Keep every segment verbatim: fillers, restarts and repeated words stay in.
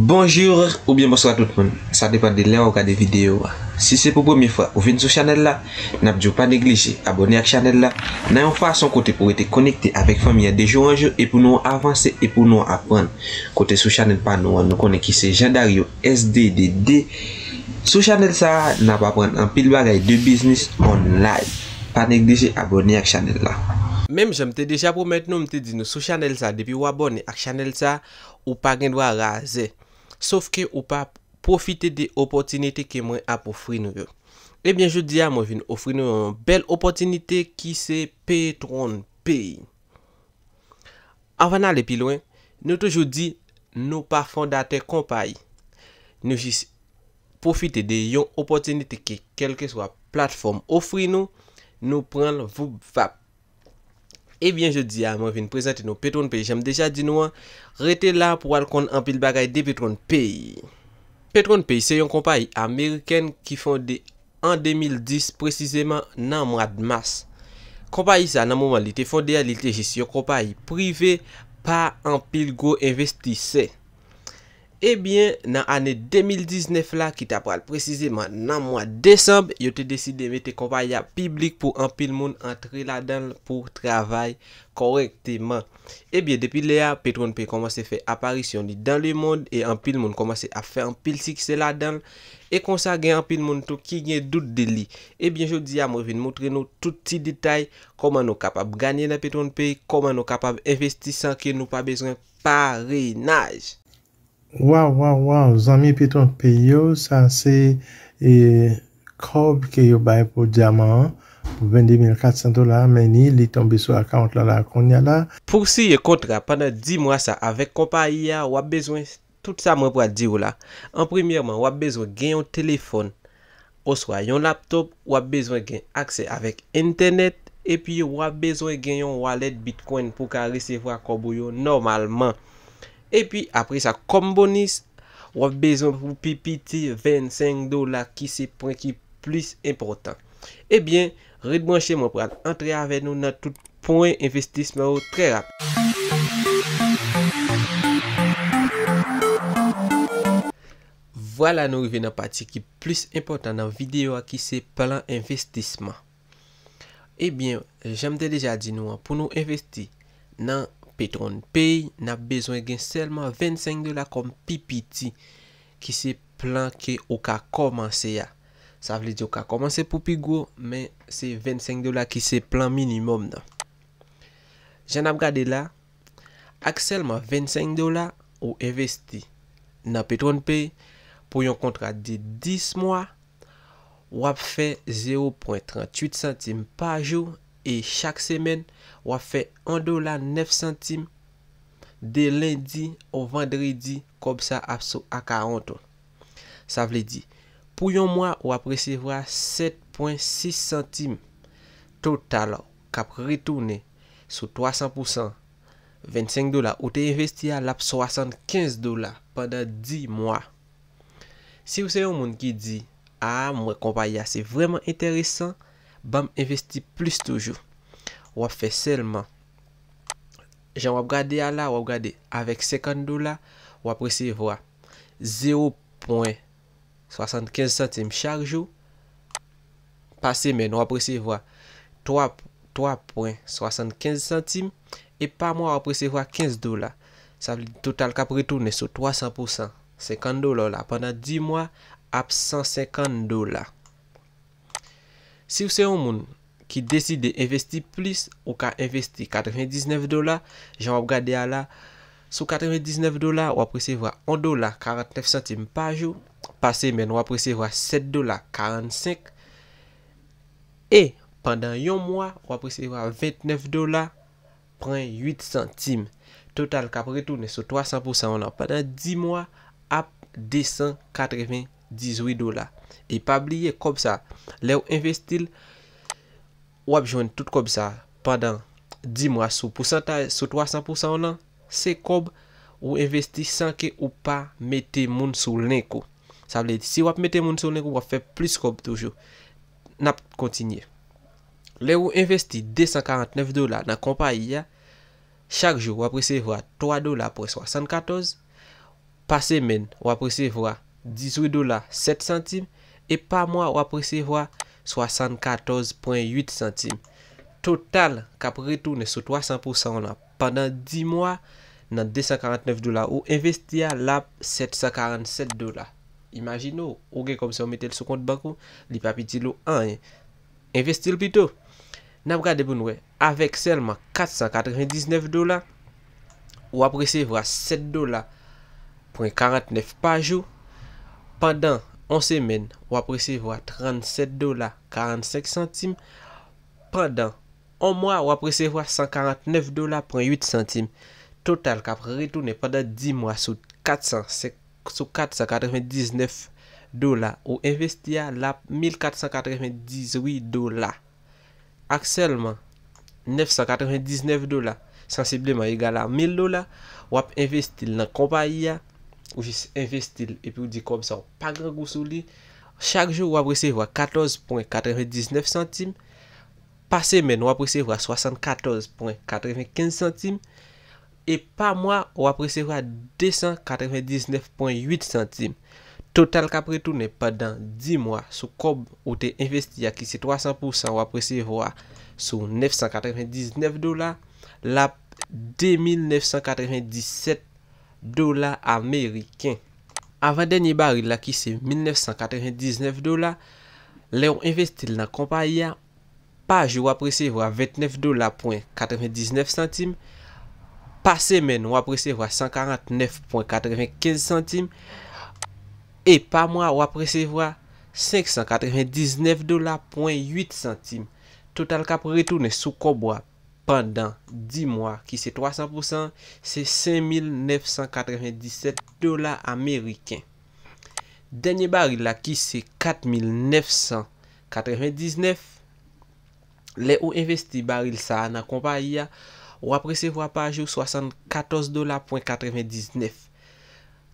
Bonjou oubyen bonswa tout moun. Sa depann de lè w ap gade videyo a. Si se pou premye fwa ou vin sou chanèl la, n ap di w pa neglije abòne ak chanèl la, nan yon fason kote pou w rete konekte avèk fanmi an de jou an jou e pou nou avanse e pou nou aprann. Kote sou chanèl pa nou an, nou konnen ki se Jean Dario S D D D. Sou chanèl sa a, n ap aprann anpil bagay de biznis online. Pa neglije abòne ak chanèl la. Menm jan m te deja pwomèt nou, m te di nou sou chanèl sa, depi w abòne ak chanèl sa, ou pa gen dwa razè. Sofke ou pa pwofite de opòtinite ke mwen ap ofri nou yo. Ebyen, jodi a, mwen vin ofri nou yon bèl opòtinite ki se Petron Pay. Anvan n ale pi lwen, nou toujou di nou pa fondatè konpayi. Nou jis pwofite de yon opòtinite ke kèlkeswa platfòm ofri nou, nou pran l voup vap. Ebyen, jodi a, mwen vin prezante nou Petron Pay. Jan m deja di nou an, rete la pou w al konn anpil bagay de Petron Pay. Petron Pay se yon konpayi amerikèn ki fonde an de mil dis, presizeman nan mwa mas. Konpayi sa, nan moman li te fonde a, li te jis yon konpayi prive, pa anpil gwo envestisè. Ebyen, nan ane de mil diznèf la, ki ta pral presizeman nan mwa desanm, yo te deside mete konpayi a piblik pou anpil moun antre ladan l pou travay kòrèkteman. Ebyen, depi lè a, Petron Pay kòmanse fè aparisyon li dans le monde e anpil moun kòmanse ap fè anpil siksè ladan l. E konsa, gen anpil moun tou ki gen dout de li. Ebyen, jodi a, mwen vin montre nou tout ti detay kòman nou kapab ganye nan Petron Pay, kòman nou kapab envesti san ke nou pa bezwen parenaj. Waw, waw, waw, zanmi Petron Pay yo, sa se, e, kòb ke yo bay pou dyaman an, pou vennde mil katsan dola, men ni li tonbe sou akawont la, la, kounye a la. Pou siyen kontra pandan dis mwa sa avèk konpayi a, w ap bezwen tout sa mwen pral di w la. An premyèman, w ap bezwen gen yon telefòn oswa yon laptòp, w ap bezwen gen aksè avèk entènèt, epi w ap bezwen gen yon wallet Bitcoin pou w ka resevwa kòb ou yo nòmalman. Epi apre sa, kòm bonis, w ap bezwen pou pi piti vennsenk dola, ki se pwen ki plis enpòtan. Ebyen, ret branche, mwen pral antre avè nou nan tout pwen envestisman yo trè rapid. Vwala, nou rive nan pati ki plis enpòtan nan videyo a, ki se plan envestisman. Ebyen, jan m te deja di nou an, pou nou envesti nan Petron Pay, n ap bezwen gen sèlman vennsenk dola kòm pi piti, ki se plan ke ou ka kòmanse a. Sa vle di ou ka kòmanse pou pi gwo, men se vennsenk dola ki se plan minimòm nan. Jan n ap gade la, ak sèlman vennsenk dola, ou envesti nan Petron Pay pou yon kontra de dis mwa, w ap fè zewo pwen tranntuit santim pa jou e chak semèn, w ap fè yon dola nèf santim de lendi o vandredi, kòb sa ap sou akawont ou. Sa vle di, pou yon mwa, w ap resevwa sèt pwen sis santim total k ap retounen sou twa san pousan vennsenk dola ou te envesti a, l ap swasannkenz dola pandan dis mwa. Si w se yon moun ki di, "A, m wè konpayi a se vrèman enteresan, ban m envesti plis toujou." W ap fè sèlman, jan w ap gade a la, w ap gade avèk senkant dola, w ap resevwa zewo pwen swasannkenz santim chak jou. Pa semèn, w ap resevwa twa, twa pwen swasannkenz santim. E pa mwa, w ap resevwa kenz dola. Sa vle di total k ap retounen sou twa san pousan senkant dola w la pandan dis mwa ap san senkant dola. Si w se yon moun ki deside envesti plis, ou ka envesti katrevendiznèf dola, jan w ap gade a la. Sou katrevendiznèf dola, w ap resevwa yon dola karantnèf santim pa jou. Pa semèn, w ap resevwa sèt dola karannsenk. E pandan yon mwa, w ap resevwa ventnèf dola pwen uit santim. Total k ap retounen sou twa san pousan w lan pandan dis mwa ap de san katrevendizuit dola. E pa bliye, kòb sa, lè w envesti l, w ap jwenn tout kòb sa pandan dis mwa sou pousantaj, sou twa san pousan w lan, se kòb ou envesti san ke ou pa mete moun sou link ou. Sa vle di, si w ap mete moun sou link ou, w ap fè plis kòb toujou. N ap kontinye. Lè ou envesti de san karantnèf dola nan konpayi a, chak jou w ap resevwa twa dola pwen swasannkatòz. Pa semèn, w ap resevwa dizuit dola sèt santim, e pa mwa, w ap resevwa swasannkatòz pwen uit santim. Total k ap retounen sou twa san pou san w lan pandan dis mwa, nan de san karant nèf dola ou envesti a, l ap sèt san karant sèt dola. Imajine w, ou gen kòb sa, w mete l sou kont bank ou, li p ap itil ou anyen. Envesti l pito. N ap gade pou n wè. Avèk sèlman kat san katrevendiznèf dola, w ap resevwa sèt dola pwen karant nèf pa jou. Pandan yon semèn, w ap resevwa trannsèt dola karannsenk santim. Pandan yon mwa, w ap resevwa san karant nèf dola pwen uit santim. Total k ap retounen pandan dis mwa sou kat san, sou kat san katrevendiznèf dola ou envesti a, l ap mil kat san katrevendizuit dola. Ak sèlman nèf san katrevendiznèf dola, sansibleman egal a mil dola, w ap envesti l nan konpayi a, ou jis envesti l epi w di kòb sa w pa grangou sou li. Chak jou, w ap resevwa katòz pwen katrevendiznèf santim. Pa semèn, w ap resevwa swasannkatòz pwen katrevenkenz santim. E pa mwa, w ap resevwa de san katrevendiznèf pwen uit santim. Total k ap retounen pandan dis mwa sou kòb ou te envesti a, ki se twa san pou san, w ap resevwa sou nèf san katrevendiznèf dola, l ap de mil nèf san katrevendisèt dola ameriken. Avan dènye baril la, ki se mil nèf san katrevendiznèf dola, lè w envesti l nan konpayi a, pa jou w ap resevwa vennèf dola pwen katrevendiznèf santim. Pa semèn, w ap resevwa san karantnèf pwen katrevenkenz santim. E pa mwa, w ap resevwa senk san katrevendiznèf dola pwen uit santim. Total k ap retounen sou kòb ou a pandan dis mwa, ki se twa san pou san, se senk mil nèf san katrevendisèt dola ameriken. Dènye baril la, ki se kat mil nèf san katrevendiznèf, lè ou envesti baril sa a nan konpayi a, w ap resevwa pa jou swasannkatòz dola pwen katrevendiznèf.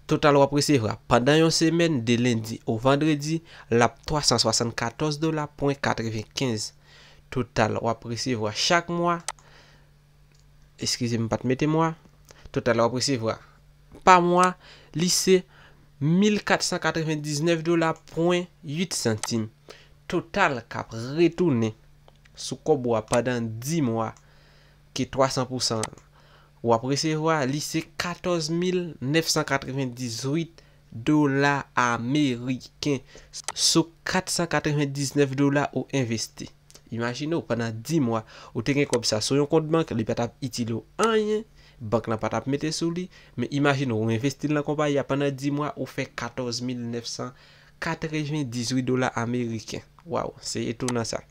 Total w ap resevwa pandan yon semèn, de lendi o vandredi, l ap twa san swasannkatòz dola pwen katrevenkenz. Total w ap resevwa chak mwa, eskize m, m pa t mete mwa. Total w ap resevwa pa mwa, li se mil kat san katrevendiznèf dola pwen uit santim. Total k ap retounen sou kòb ou a pandan dis mwa, ke twa san pou san w ap resevwa, li se katòz mil nèf san katrevendizuit dola ameriken sou kat san katrevendiznèf dola ou envesti. Imajine w, pandan dis mwa, ou te gen kòb sa sou yon kont bank, li pa t ap itil ou anyen, bank lan pa t ap mete sou li, men imajine w, ou envesti l nan konpayi a pandan dis mwa, ou fè katòz mil nèf san katrevendizuit dola ameriken. Waw, se etonan sa.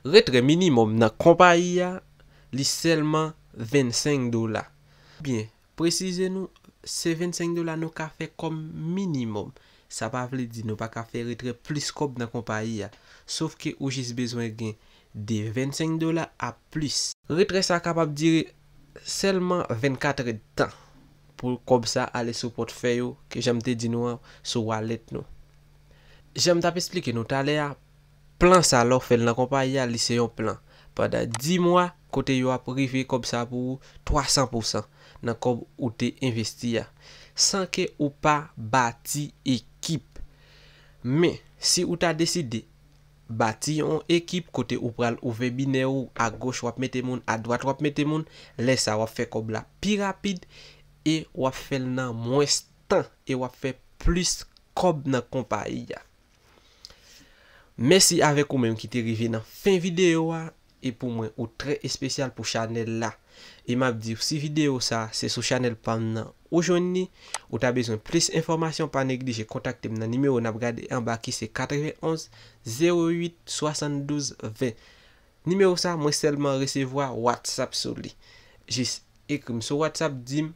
Retrè minimòm nan konpayi a, li sèlman vennsenk dola. Byen, presize nou, se vennsenk dola nou ka fè kòm minimòm. Sa pa vle di nou pa ka fè retrè plis kòb nan konpayi a. Sof ke ou jis bezwen gen de vennsenk dola a plis. Retrè sa kapab dire sèlman vennkat èdtan pou kòb sa ale sou pòtfèy ou, ke jan m te di nou an, sou wallet nou. Jan m t ap esplike nou talè a, plan sa, lè w fè l nan konpayi a, li se yon plan pandan dis mwa, kote yo ap rive kòb sa pou ou twa san pou san nan kòb ou te envesti a, san ke ou pa bati ekip. Men, si ou ta deside bati yon ekip kote ou pral ouvè binè ou, agoch w ap mete moun, adwat w ap mete moun, lè sa w ap fè kòb la pi rapid e w ap fè l nan mwens tan e w ap fè plis kòb nan konpayi a. Mèsi avèk ou menm ki te rive nan fen videyo a, e pou mwen ou trè espesyal pou chanèl la. E m ap di w, si videyo sa se sou chanèl pa m nan ou jwenn li, ou ta bezwen plis enfòmasyon, pa neglije kontakte m nan nimewo n ap gade anba ki se katrevenonz zewo uit swasanndouz ven. Nimewo sa, mwen sèlman resevwa WhatsApp sou li. Jis ekri m sou WhatsApp, di m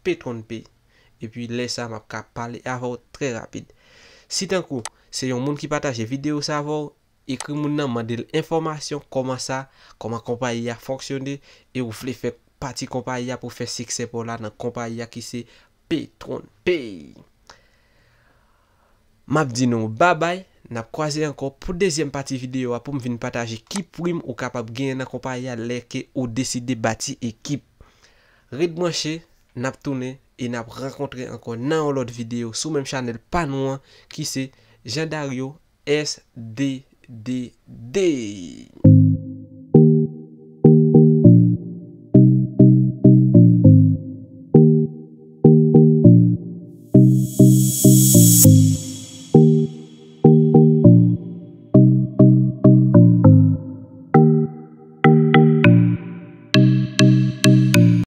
Petron Pay. Epi lè sa, m ap ka pale avè w trè rapid. Si tankou se yon moun ki pataje videyo sa avè w, ekri moun nan, mande l enfòmasyon, kòman sa, kòman konpayi a fonksyone, e ou vle fè pati konpayi a pou fè siksè pa w la nan konpayi a ki se Petron Pay. M ap di nou babay, n ap kwaze ankò pou dezyèm pati videyo a pou m vin pataje ki prim ou kapab genyen nan konpayi a lè ke ou deside bati ekip. Ret branche, n ap tounen E n ap rankontre ankò nan yon lòt videyo sou menm chanèl pa nou an, ki se Jean Dario S D D D.